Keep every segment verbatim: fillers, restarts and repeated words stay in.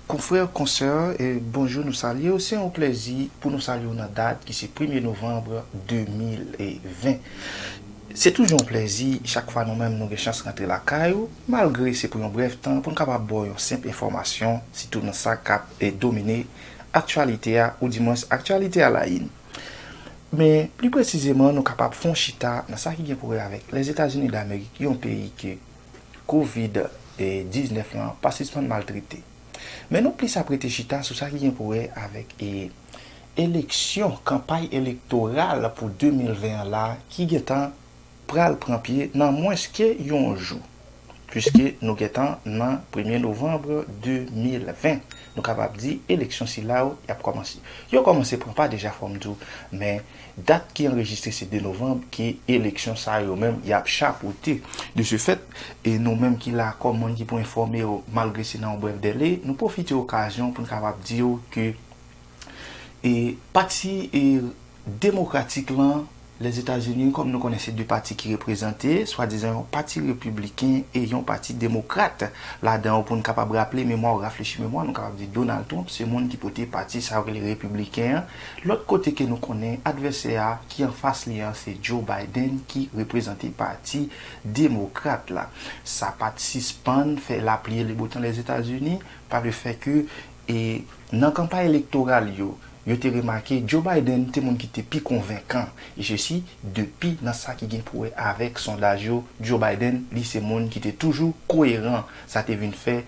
Konfrè, konsè, e bonjou, nou salye w. Se yon plèzi pou nou salye w nan dat ki se premye novanm de mil ven. Se toujou yon plèzi chak fwa nou menm nou gen chans rantre lakay ou, malgre se pou yon brèf tan, pou n kapab ba w yon senp enfòmasyon, sitou nan sa k ap e, domine aktyalite a, oudimwens aktyalite a la yin. Men, pli presizeman, nou kapab fè yon chita nan sa ki gen pou wè avèk Lèzetazini Damerik, yon peyi ke kovid diznèf lan pa sispann maltrete. Men nou plis ap rete chita sou sa ki gen pou wè avèk e, eleksyon, kanpay elektoral pou de mil ven an la, ki gentan pral pran pye nan mwens ke yon jou. Piske nou gentan nan premye novanm de mil ven, nou kapab di eleksyon sila yo y ap kòmanse. Yo kòmanse pran pa deja, fò m di w, men dat ki anrejistre se de novanm ke eleksyon sa yo menm y ap chapote. De ce fait, e nou menm ki la kòm moun ki pou enfòme w, malgre se nan yon brèf dèle, nou pwofite okazyon pou n kapab di w ke e pati e demokratik lan, Lèzetazini, kòm nou konnen se de pati ki reprezante, swadizan yon pati repibliken e yon pati demokrat. Ladan yo, pou n kapab raple memwa w, rafrechi memwa, nou kapab di Donald Trump se moun ki pote pati sa yo rele repibliken an. Lòt kote ke nou konnen advèsè a ki anfas li an se Joe Biden ki reprezante pati demokrat la. Sa pa t sispann fè lapli e le botan Lèzetazini, pa le fè ke e nan kanpay elektoral yo, yo te remake Joe Biden te moun ki te pi konvenkan. E sesi, depi nan sa ki gen pou wè avèk sondaj yo, Joe Biden, li se moun ki te toujou koyeran. Sa te vin fè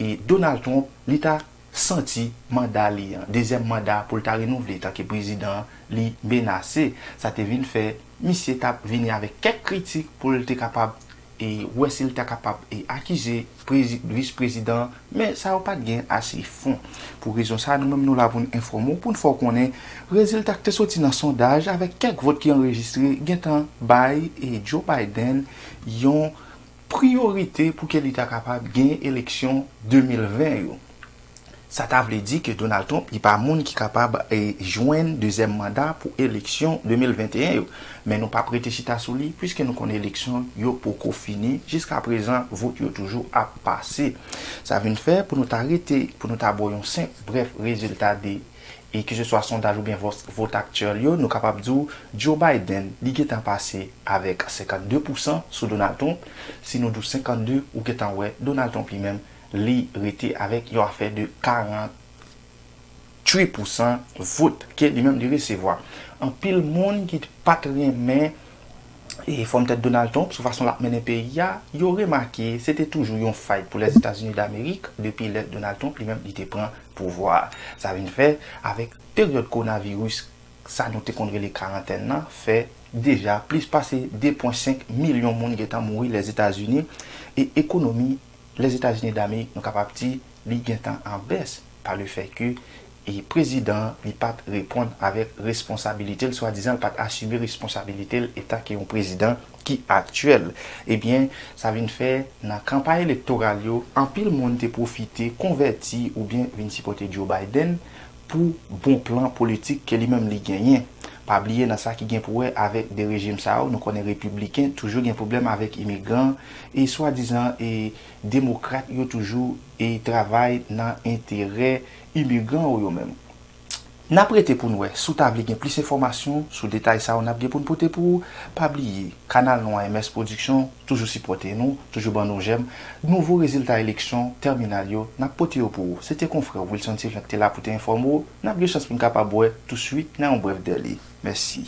e Donald Trump, li ta santi manda li an, dezyèm manda pou l ta renouvle tanke prezidan, li menase. Sa te vin fè misye t ap vini avèk kèk kritik pou l te kapab e wè si l ta kapab e akize prezi-, vis prezidan, men sa yo pa t gen ase fon. Pou rezon sa, nou menm nou la pou n enfòme w, pou n fè w konnen rezilta k te soti nan sondaj avèk kèk vòt ki anrejistre gentan bay e Joe Biden yon priyorite pou ke li ta kapab gen eleksyon de mil ven yo. Sa ta vle di ke Donald Trump, li pa moun ki kapab e, jwenn dezyèm manda pou eleksyon de mil venteyen yo. Men nou p ap rete chita sou li, piske nou konnen eleksyon yo poko fini. Jiska prezan, vòt yo toujou ap pase. Sa vin fè, pou nou ta rete, pou nou ta ba w yon senp brèf rezilta de, e keseswa sondaj oubyen vòt, vòt aktyèl yo, nou kapab di w Joe Biden, li gentan pase avèk senkannde pousan sou Donald Trump. Si nou di w senkannde, ou gentan wè Donald Trump li menm, li rete avèk yon afè de karanntuit pousan vòt ke li menm li resevwa. Anpil moun ki pa t renmen e fòm tèt Donald Trump sou fason l ap mennen peyi a, yo remake se te toujou yon fight pou Lèzetazini Damerik depi lè Donald Trump li menm li te pran pouvwa a. Sa vin fè, avèk peryòd kowonaviris, sa nou te konn rele karantèn nan, fè deja plis pase de pwen senk milyon moun gentan mouri Lèzetazini, e ekonomi Lèzetazini Damerik, nou kapab di, li gentan an bès, pa le fè ke e prezidan an, li pa t reponn avèk responsabilite l, swadizan l pa t asime responsabilite l etanke yon prezidan ki aktyèl. Ebyen, sa vin fè, nan kanpay elektoral yo, anpil moun te pwofite konvèti oubyen vin sipòte Joe Biden pou bon plan politik ke li menm li genyen. Pa bliye nan sa ki gen pou wè avèk de rejim sa yo, nou konnen repibliken toujou gen pwoblèm avèk imigran, e swadizan e demokrat yo toujou e travay nan enterè imigran yo, yo menm. N ap rete pou n wè. Si w ta vle gen plis enfòmasyon sou detay sa yo n ap gen pou n pote pou ou, pa bliye, kanal nou an M S Production, toujou sipòte nou, toujou ban nou jèm. Nouvo rezilta eleksyon tèminal yo, n ap pote yo pou ou. Se te konfrè w Wilson Sylvain ki te la pou te enfòme w. N ap gen chans pou n kapab wè touswit nan yon brèf dèle. Mèsi.